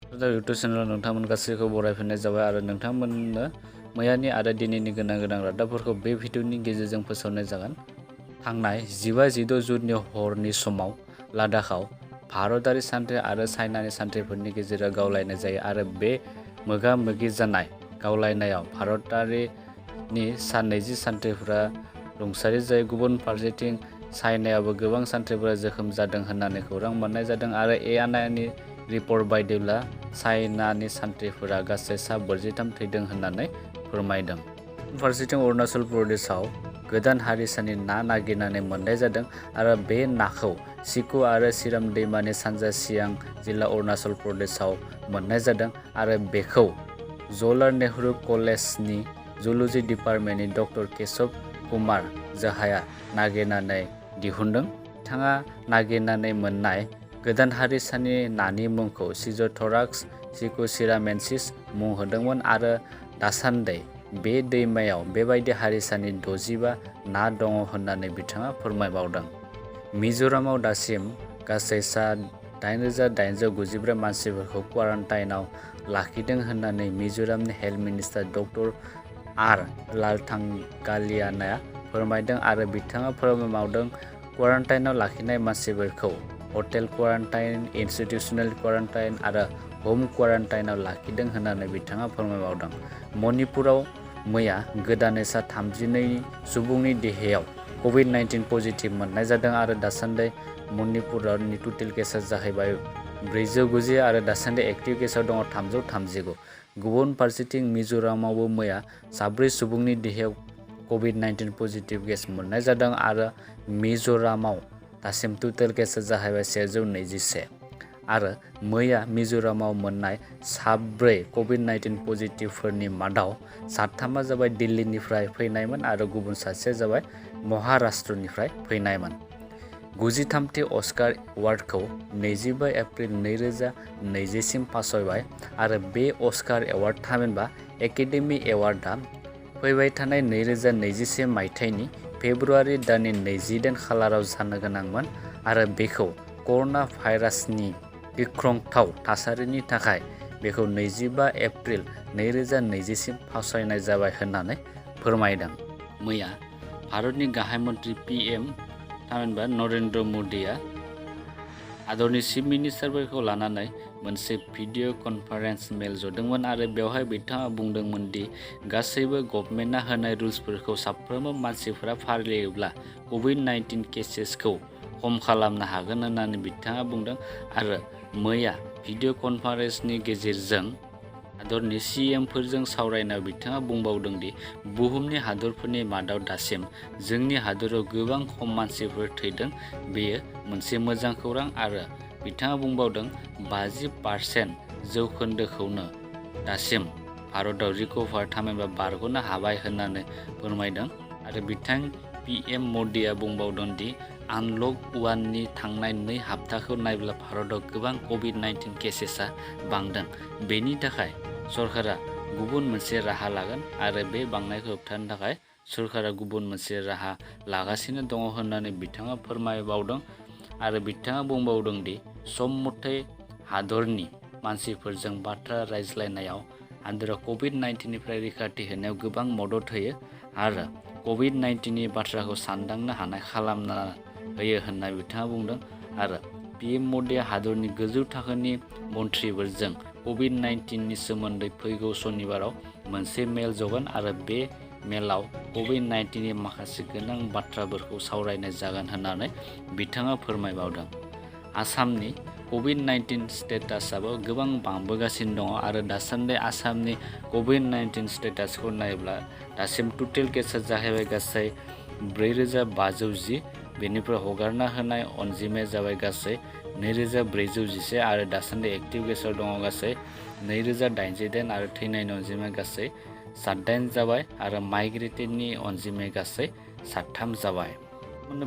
YouTube चेनेलाव नोंथांमोन गासैखौ बरायफिननाय जाबाय आरो नोंथांमोननो मैयानि आरो दिनैनि गोनां रादाबफोरखौ बे भिडिअनि गेजेरजों फोसावनाय जागोन। थांनाय 15-16 जुननि हरनि समाव लादाखआव भारतारि सान्थ्रि आरो चाइनानि सान्थ्रिफोरनि गेजेराव गावलायनाय जायो आरो बे मोगा-मोगि जानाय गावलायनायाव भारतारिनि सा 20 सान्थ्रिफोरा रुंसारि जायो। गुबुन फारसेथिं चाइनायावबो गोबां सान्थ्रिफोरा जोखोम जादों होननानै खौरां मोननाय जादों आरो ANIनि रिपर्ट बायदिब्ला चाइनानि सान्थ्रिफोरा गासै सा 43 थैदों होननानै फोरमायदों। फारसेथिं अरुणाचल प्रदेशआव गोदान हारिसानि ना नागिरनानै मोननाय जादों आरो बे नाखौ सिकु आरो सिराम दैमानि सानजा सियां जिल्ला अरुणाचल प्रदेशआव मोननाय जादों आरो बेखौ जवाहरलाल नेहरू कलेजनि जुल'जि डिपार्टमेन्टनि डक्टर केशव कुमार जहाया नागिरनानै दिहुनदों। बिथाङा नागिरनानै मोननाय गोदान हारिसानि नानि मुंखौ सिज'थ'राक्स सिकुसिरामेन्सिस मुं होदोंमोन आरो दासान्दि बे दैमायाव बेबायदि हारिसानि 65 ना दङ होननानै बिथाङा फोरमायबावदों। मिज'रामाव दासिम गासै सा 8,894 मानसिफोरखौ क्वारान्टाइनआव लाखिदों होननानै मिज'रामनि हेल्थ मिनिस्टार डक्टर आर लालथांगालियानआ फोरमायदों आरो बिथाङा फोरमायबावदों क्वारान्टाइनआव लाखिनाय मानसिफोरखौ हटेल क्वारान्टाइन, इनस्टिट्युशनेल क्वारान्टाइन आरो ह'म क्वारान्टाइनआव लाखिदों होननानै बिथाङा फोरमायबावदों। मणिपुराव मैया गोदानै सा 32 सुबुंनि देहायाव COVID-19 पजिटिभ मोननाय जादों आरो दासान्दि मणिपुरनि टटेल केसआ जाहैबाय 490 आरो दासान्दि एक्टिभ केसआव दङ 339। गुबुन फारसेथिं मिज'रामावबो मैया 4 सुबुंनि देहायाव COVID-19 पजिटिभ केस मोननाय जादों आरो मिज'रामाव दासिम टटेल केसआ जाहैबाय 121 आरो मैया मिज'रामाव मोननाय 4 COVID-19 पजिटिभफोरनि मादाव 3 जाबाय दिल्लीनिफ्राय फैनायमोन आरो गुबुन सासेया जाबाय महाराष्ट्रनिफ्राय फैनायमोन। 93थि अस्कार एवार्डखौ 25 एप्रिल 2020 सिम फासायबाय आरो बे अस्कार एवार्ड थामहिनबा एकाडेमि एवार्डआ फैबाय थानाय 2021 मायथाइनि फेब्रुआरि दाननि 28 खालाराव जानो गोनांमोन आरो बेखौ कर'ना भाइरासनि गिख्रंथाव थासारिनि थाखाय बेखौ 25 एप्रिल 2020 सिम फावसायनाय जाबाय होननानै फोरमायदों। मैया भारतनि गाहाय मन्त्रि PM थामहिनबा नरेन्द्र मदिआ हादरनि चिफ मिनिस्टारफोरखौ लानानै मोनसे भिडिअ कनफारेन्स मेल जदोंमोन आरो बेवहाय बिथाङा बुंदोंमोन दि गासैबो गभर्नमेन्टआ होनाय रुल्सफोरखौ साफ्रोमबो मानसिफोरा फालियोब्ला COVID-19 केसेसखौ खम खालामनो हागोन होननानै बिथाङा बुंदों आरो मैया भिडिअ कनफारेन्सनि गेजेरजों हादरनि CMफोरजों सावरायनायाव बिथाङा बुंबावदों दि बुहुमनि हादरफोरनि मादाव दासिम जोंनि हादराव गोबां खम मानसिफोर थैदों। बेयो मोनसे मोजां खौरां आरो बिथाङा बुंबावदों 50% जौखोन्दोखौनो दासिम भारताव रिकभार थामहिनबा बारग'नो हाबाय होननानै फोरमायदों आरो बिथां PM मदिआ बुंबावदों दि आनलक 1नि थांनाय 2 हाप्ताखौ नायब्ला भारताव गोबां COVID-19 केसेसआ बांदों। बेनि थाखाय सरकारा गुबुन मोनसे राहा लागोन आरो बे बांनायखौ होबथानो थाखाय सरकारा गुबुन मोनसे राहा लागासिनो दङ होननानै बिथाङा फोरमायबावदों आरो बिथाङा बुंबावदों दि सम मथे हादरनि मानसिफोरजों बाथ्रा रायज्लायनायाव हादरा COVID-19निफ्राय रैखाथि होनायाव गोबां मदद होयो आरो COVID-19नि बाथ्राखौ सानदांनो हानाय खालामना होयो होनना बिथाङा बुंदों आरो PM मदिआ हादरनि गोजौ थाखोनि मन्थ्रिफोरजों COVID-19नि सोमोन्दै फैगौ सनिबाराव मोनसे मेल जगोन आरो बे मेलाव COVID-19नि माखासे गोनां बाथ्राफोरखौ सावरायनाय जागोन होननानै बिथाङा फोरमायबावदों। आसामनि COVID-19 स्टेटासआबो गोबां बांबोगासिनो दङ आरो दासान्दि आसामनि COVID-19 स्टेटासखौ नायोब्ला दासिम टटेल केसआ जाहैबाय गासै 4,510 बेनिफ्राय हगारना होनाय अनजिमाया जाबाय गासै 2,411 आरो दासान्दि एक्टिभ केसआव दङ गासै 2,088 आरो थैनायनि अनजिमाया गासै 7 जाबाय आरो माइग्रेटेडनि अनजिमाया गासै 3 जाबाय।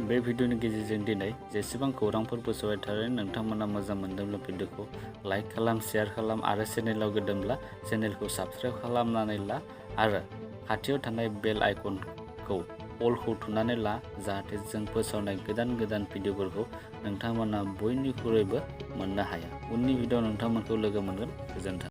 बे भिडिअनि गेजेरजों दिनै जेसेबां खौरांफोर फोसावबाय थादों नोंथांमोना मोजां मोनदोंब्ला भिडिअखौ लाइक खालाम, शेयार खालाम आरो चेनेलाव गोदानब्ला चेनेलखौ साबस्क्राइब खालामनानै ला आरो खाथियाव थानाय बेल आइकनखौ अलखौ थुनानै ला जाहाथे जों फोसावनाय गोदान भिडिअफोरखौ नोंथांमोना बयनिख्रुइबो मोननो हाया। उननि भिडिअ नोंथांमोनखौ लोगो मोनगोन। गोजोन्थों।